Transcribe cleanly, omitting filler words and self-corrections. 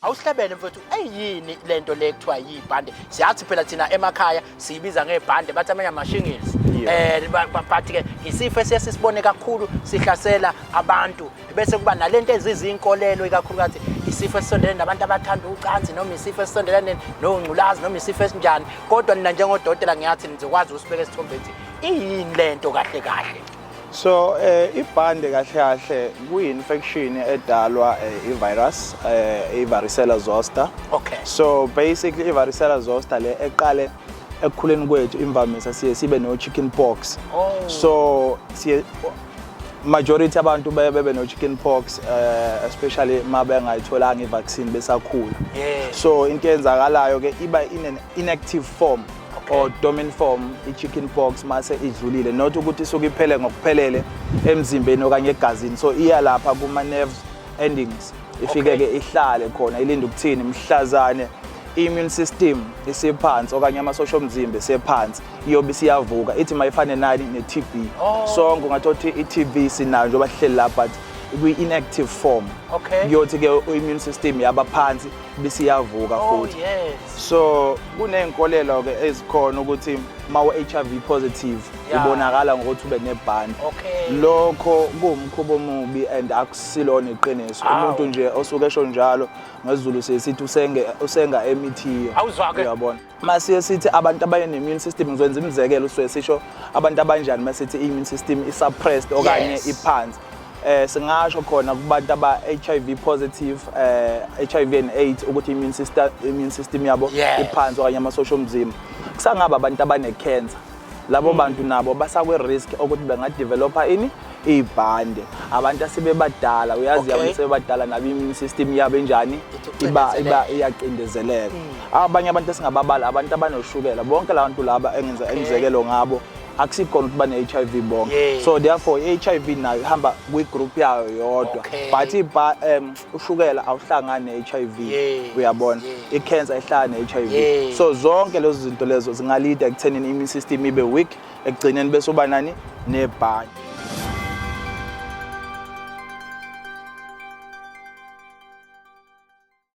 Awuhlebele mfethu, eyini lento le kuthiwa yibhande? Siyathi phela thina emakhaya siyibiza ngebhande, bathi amanye ama-shingles. But ke isifo esiye sisibone kakhulu sihlasela abantu, bese kuba nalento ezizinkolelo, ikakhulukazi isifo esisondelene nabantu abathanda ucansi, noma isifo esisondelene nongculazi, noma isifo esinjani. Kodwa nina njengodokotela ngiyathi nizokwazi ukusibeka esithombeni ukuthi iyini lento kahle kahle. So ibhande kahle kahle kuyi-infection edalwa i-virus, i-varicella zoster. So basically i-varicella zoster le eqale ekukhuleni kwethu, imvamisa siye sibe no chicken pox. So siye majority abantu bebe no chicken pox, especially ma bengayitholanga i-vaccine besakhula. So into eyenzakalayo ke, iba in an inactive form or dormant form i-chicken pox mase idlulile, not ukuthi isuke iphele ngokuphelele emzimbeni okanye egazini. So iya lapha kuma-nerves endings, ifike ke ihlale khona, ilinde ukuthini? Mhlazane i-immune system isiphansi okanye amasosha omzimba esephansi, iyobe isiyavuka, ithi mayifane nani? Ne-TB. Sonke ungathola ukuthi i-TB sinayo njengoba sihleli la, but kwi-inactive form. Kuyothi ke i-immune system yaba phansi, bisiyavuka futhi. So kuney'nkolelo ke ezikhona ukuthi uma u-HIV positive ubonakala ngokuthi ube nebhande. Lokho kuwumkhuba omubi and akusilona iqiniso. Umuntu nje osuke esho njalo, ngesiZulu siye sithi usenge usenga emithiyo. Awuzwa-ke. Uyabona, masiye sithi abantu abane-immune system, ngizokwenza imizekelo, usuke sisho abantu abanjani masithi i-immune system i-suppressed okanye iphansi? Singasho khona kubantu aba HIV positive, HIV and AIDS, ukuthi immune system yabo iphansi okanye amasosha omzimba. Kusangaba abantu abane cancer, labo bantu nabo basakwe risk ukuthi bengadevelopa ini? Ibhande. Abantu asebebadala, uyazi, abantu sebebadala nabo immune system yabo enjani? Ithi Iba iba ukucindezeleka. Iyacindezeleka. Abanye abantu esingababala, abantu abanoshukela, bonke la bantu laba engenza imizekelo ngabo, akusikhona ukuthi bane-HIV bonke. So therefore i-HIV nayo ihamba kwi-group yayo yodwa, but ushukela awuhlangani ne-HIV. Uyabona, i-cancer ihlangana ne-HIV. So zonke lezo zinto lezo zingalida ekuthenini immune system ibe weak, ekugcineni bese uba nani? Nebhande.